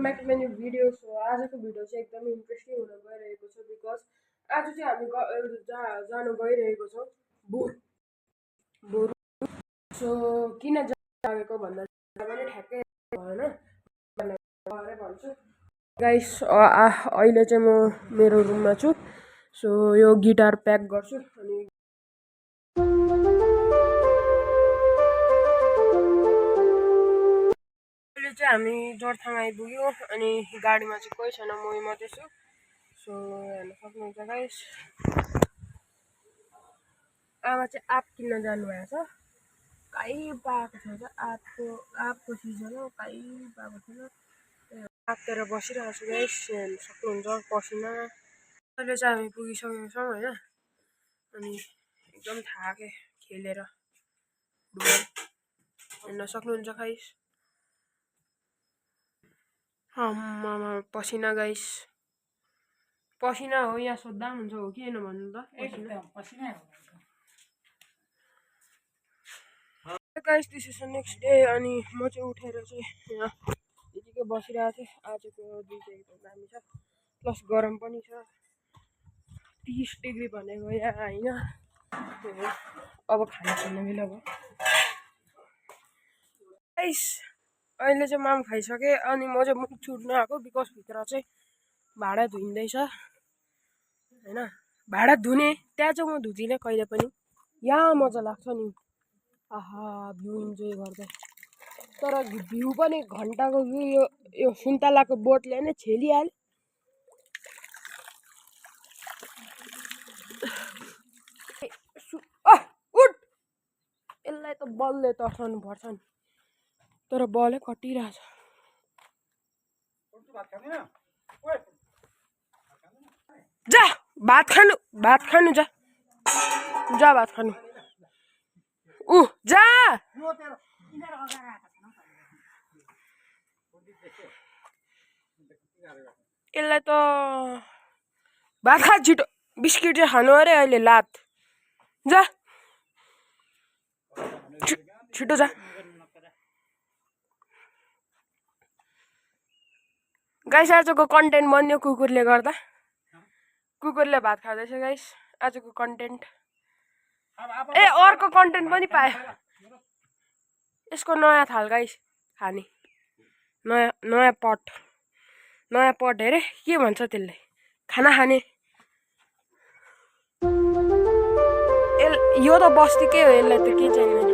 Welcome back to my new video. So आजको video चाहिँ एकदमै इन्ट्रेस्टिङ हुन गइरहेको छ बिकज आज चाहिँ हामी जानु गइरहेको छौँ बोरु। सो किन जाएको भन्दा पनि ठ्याक्कै भएन भनेर भन्छु गाइस। अहिले चाहिँ म मेरो रुममा छु। सो यो गिटार प्याक गर्छु अनि चाहिँ हामी जोरथाङ आइपुग्यो अनि गाडीमा चाहिँ कोही छैन, म मात्रै छु। सो हेर्न सक्नुहुन्छ गाइस, आमा चाहिँ आँप किन्न जानुभएको छ। कहीँ पाएको छैन आँपको सिजन हो, कहीँ पाएको छैन। आँपतिर बसिरहेको छु गाइस, हेर्न सक्नुहुन्छ पसिना। अहिले चाहिँ हामी पुगिसकेको छौँ होइन, अनि एकदम थाके खेलेर हेर्न सक्नुहुन्छ गाइस। पसिना गाइस, पसिना हो यहाँ सोद्धा हुन्छ हो कि होइन भन्नु त। पसिना guys, this is next day अनि म चाहिँ उठेर चाहिँ यहाँ यतिकै बसिरहेको थिएँ। आजको दिन चाहिँ एकदम दामी छ, प्लस गरम पनि छ। 30 डिग्री भनेको यहाँ होइन। अब खाना खाने बेला भयो गाइस। अहिले चाहिँ माम खाइसकेँ अनि म चाहिँ मुख छुट्न आएको बिकज भित्र चाहिँ भाँडा धुइँदैछ होइन। भाँडा धुने त्यहाँ चाहिँ म धुदिनँ कहिले पनि, यहाँ मजा लाग्छ नि। आहा, भ्यू इन्जोय गर्दै। तर भ्यू पनि घन्टाको भ्यू यो सुन्तलाको बोटले नै छेलिहाल्यो। उठ, यसलाई त बलले तर्साउनु पर्छ नि, तर बलै कटिरहेछ। जा भात खानु जा भात खानु। जा यसलाई त भात खा छिटो, बिस्किट चाहिँ खानु अरे अहिले लात। जा छिटो जा गाइस। आजको कन्टेन्ट बन्यो कुकुरले गर्दा, कुकुरले भात खाँदैछ गाइस आजको कन्टेन्ट। ए अर्को कन्टेन्ट पनि पायो, यसको नयाँ थाल गाइस खाने, नयाँ पट हेरे के भन्छ त्यसलाई, खाना खाने। यो त बस्तीकै हो, यसलाई त के चाहिन्छ।